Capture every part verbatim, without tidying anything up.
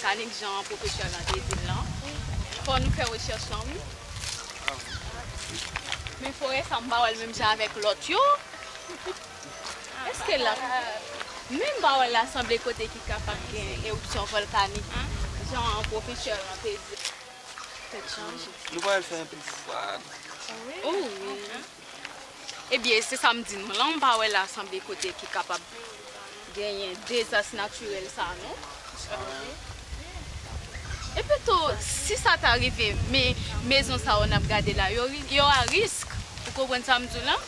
Annik jan pwofesè lan te di l lan, fò nou fè rechèch lan, wi. Men forè sa, m pa wè l menm jan avèk lòt yo. Èske la, men m pa wè l la sanble kote ki kapab gen eripsyon vòlkanik, jan pwofesè lan te di l. Tèt chaje. Nou pa wè l fè anpil fwa. O wi. Ebyen, se sa m di nou lan, m pa wè la sanble kote ki kapab genyen dezas natirèl sa, non. Epi tou, si sa ta rive, men mezon sa yo n ap gade la, yo, ri- yo a risk. Ou konprann sa m di w lan?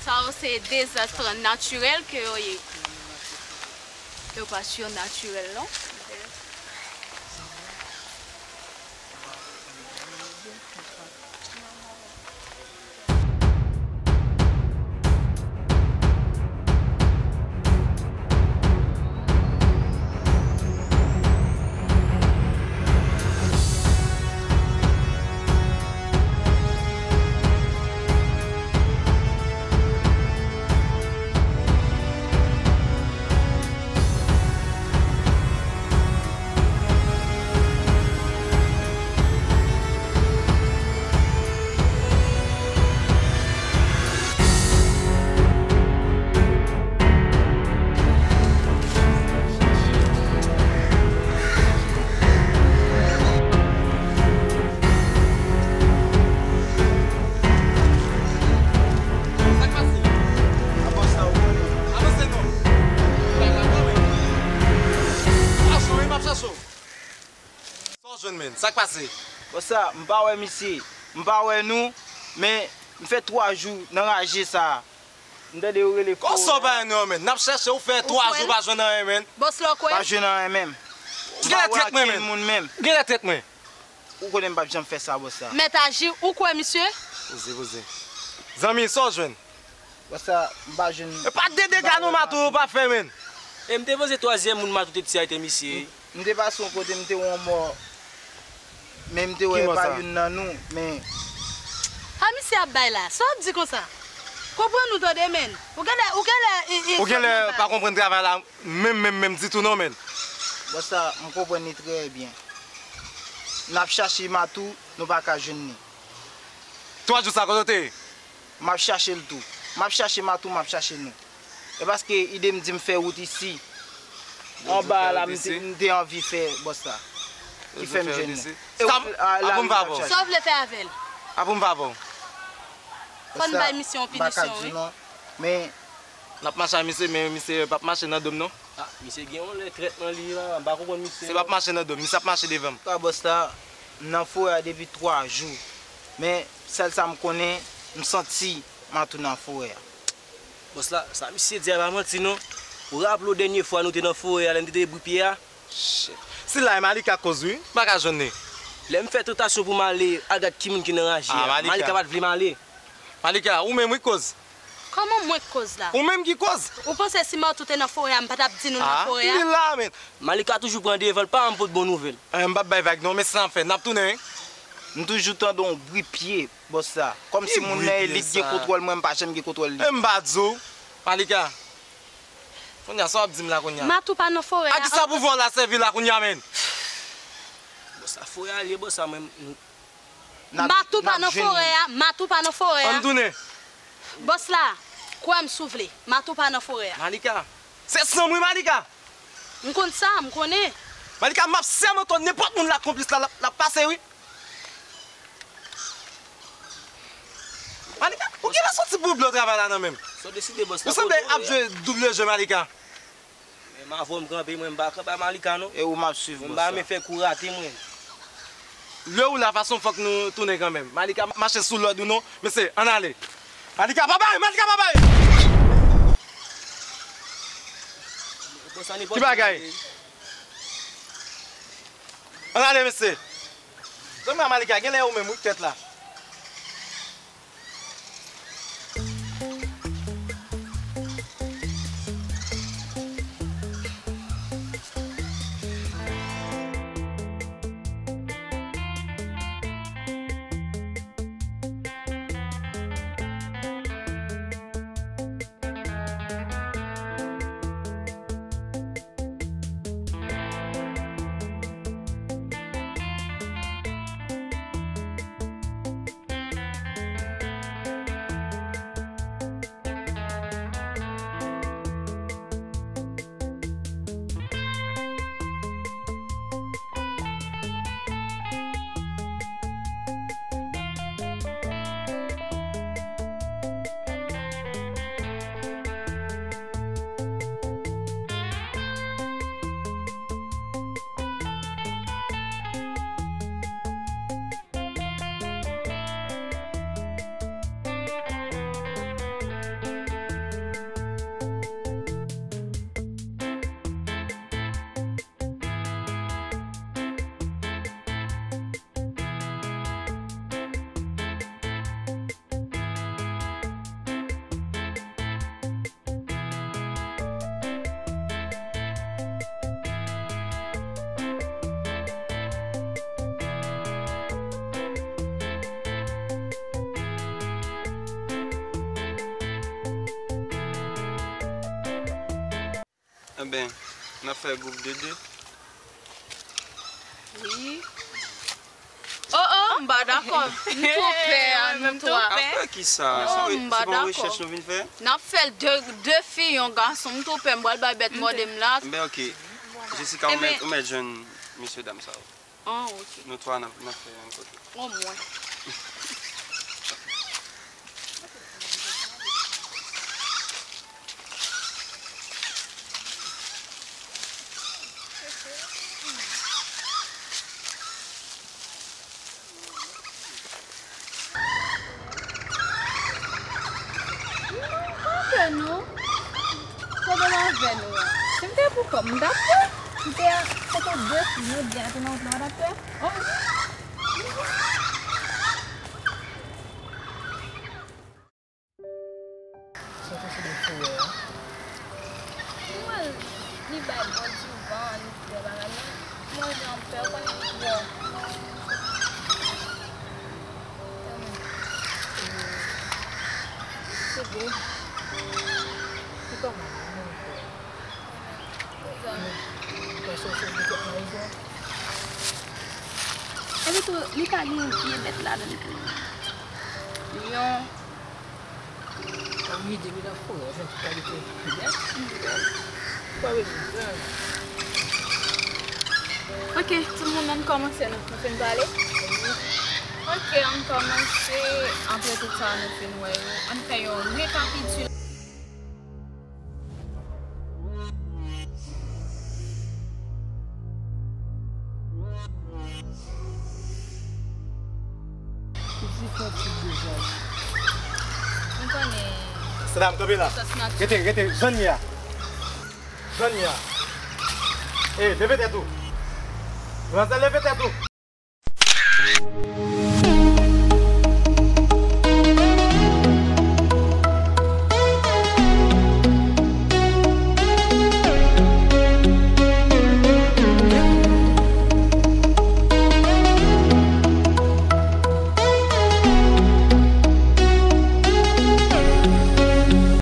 Sa yo se dezas natirèl ke yo ye. Yo pa sirnatirèl, non. Sa w jwenn, menn? Sa k pase? Bòs la, m pa wè misye. M pa wè nou, men m fè twa jou nan raje sa a. M tande yo rele forè a. Kòman sa w pa wè nou an, menn? N ap chèche w fè twa jou, pa jwenn anyen, menn. Bòs la, w kwè? Pa jwenn anyen menm. Ou genlè trèt mwen, menn. Ou genlè trèt mwen. Ou konnen m p ap janm fè sa, bòs la. Mèt Aji, ou kwè misye? Poze, poze. Zanmi, sa w jwenn? Bòs la, m pa jwenn. E pa de dega non mato yo pa fè, menn. E m te panse twazyèm moun mato te tire a te misye. M te pase yon kote, m te wè yon mò, men m te wè e pa youn nan nou, men. Sa misye ap bay la? Sa w ap di konsa? Konprann ou tande, menn. Ou genlè, ou genlè, e, e, ou genlè pa konprann travay la, menm, menm, menm ditou non, menn. Bòs la, m konprann li trè byen. N ap chache mato, nou pa ka jwenn li. Twa jou sa, kote w te ye? M ap chache l tou. M ap chache mato, m ap chache nou. E paske ide m di m fè wout isi. Anba a la, m te, m te anvi fè bòs la. Ki fè m jwenn li. E w, a, la, m ap chache. Sa w vle fè avè l? Apre m va avè w. Fò n bay misye yon pinisyon, wi. Men, n ap mache ak misye, men misye p ap mache nan do m, non. A, misye gen yon lè trèt nan li la, m pa konprann misye. Se p ap mache nan do m, misye ap mache devan m. Ka bòs la, m nan forè a depi twa jou. Men, sèl sa m konnen, m santi mato nan forè a. Bòs la, sa misye di a pa manti non. Ou raple w dènye fwa nou te nan forè a, lè n te debri pye a? Shit. Sila e Malika k koz wi, m pa ka jwenn li. Lè m fè tantasyon pou m ale al gad ki moun ki nan raje a, Malika pa t vle m ale. Malika, ou menm wi k koz. Kòman mwen k koz la? Ou menm ki koz. Ou panse si Martou te nan forè a, m pa t ap di nou l nan forè a? Li la, men. Malika toujou pran devan l, pa janm pot bon nouvèl. Eh, m p ap bay vag non, men sa n ap fè, n ap tounen wi. M toujou tande yon bri pye, bòs la. Kòmsi moun nan elit gen kontwòl mwen, m pa janm gen kontwòl li. Eh, m pa di w, Malika. Kounye a, sa w ap di m la kounye a? Matou pa nan forè a. A kisa pouvwa w la sèvi la kounye a, menn? Bòs la, forè a li ye, bòs la, mwen, m, Matou pa nan forè a, Matou pa nan forè a. Ann tounen. Bòs la, kwè m si w vle, Matou pa nan forè a. Malika, se san m wi, Malika. M konn sa, m konnen. Malika, m ap sèmante w nenpòt moun la konplis la, l ap, l ap pase wi. Malika, ou genlè soti pou w blo travay la nan men m. Sa w deside, bòs la. Ou sanble ap jwe double jeu, Malika. Men m avè w m kanpe, mwen m pa kanpe a Malika non. E ou m ap swiv, bòs la. Mwen m pa renmen fè kou rate mwen. Lè ou la fason fòk nou tounen kanmenm. Malika mache sou lòd ou non. Mesye, ann ale. Malika pa bay, Malika pa bay. Ki bagay? Ann ale, mesye. Zanmi a Malika, genlè ou menm wi k tèt la. Enben, n ap fè gwoup de de. Wi. Oh, oh, m pa dakò. M tou pè a, nou twa. Apre kisa? Oh, m pa dakò. Se pa yon rechèch nou vin fè? N ap fè l de, de fi, yon gason. M tou pè, m pral bay bèt mòde m la. Enben, ok. Jessica, ou mèt, ou mèt jwenn mesye dam sa yo. Ah, ok. Nou twa n ap, n ap fè yon kote. Omwen. Non, pa pè non. Pwoblèm avè nou an. Si m te pou kò m, m t ap pè. M te, se te de fi, nou byen, te nan wout la, w t ap pè. Oh. Sa se de fourè a. Mwen wè l, li bay bò divan, li di de bagay, men mwen jan pè, ou konnen li twò. Kanmenm. Se vre. Li pa mal, non, frè. Kanmenm. Ou pa chèche li kòk nan yon bò. Epi tou, li pa gen vye bèt ladan l tou. Lyon. An ide li nan forè, jwenn tout kalite bèt. Pa bezwen pè. Ok, tout moun, ann kòmanse non. Nou fin pale? Ok, ann kòmanse. Apre tout sa nou fin wè yo, ann fè yon rekapitile. Piti fè ti dezaj. M konnen. Sè dam, kanpe la. Rete, rete, jwenn li a. Jwenn li a. E, leve tèt ou. Manmzèl, leve tèt ou.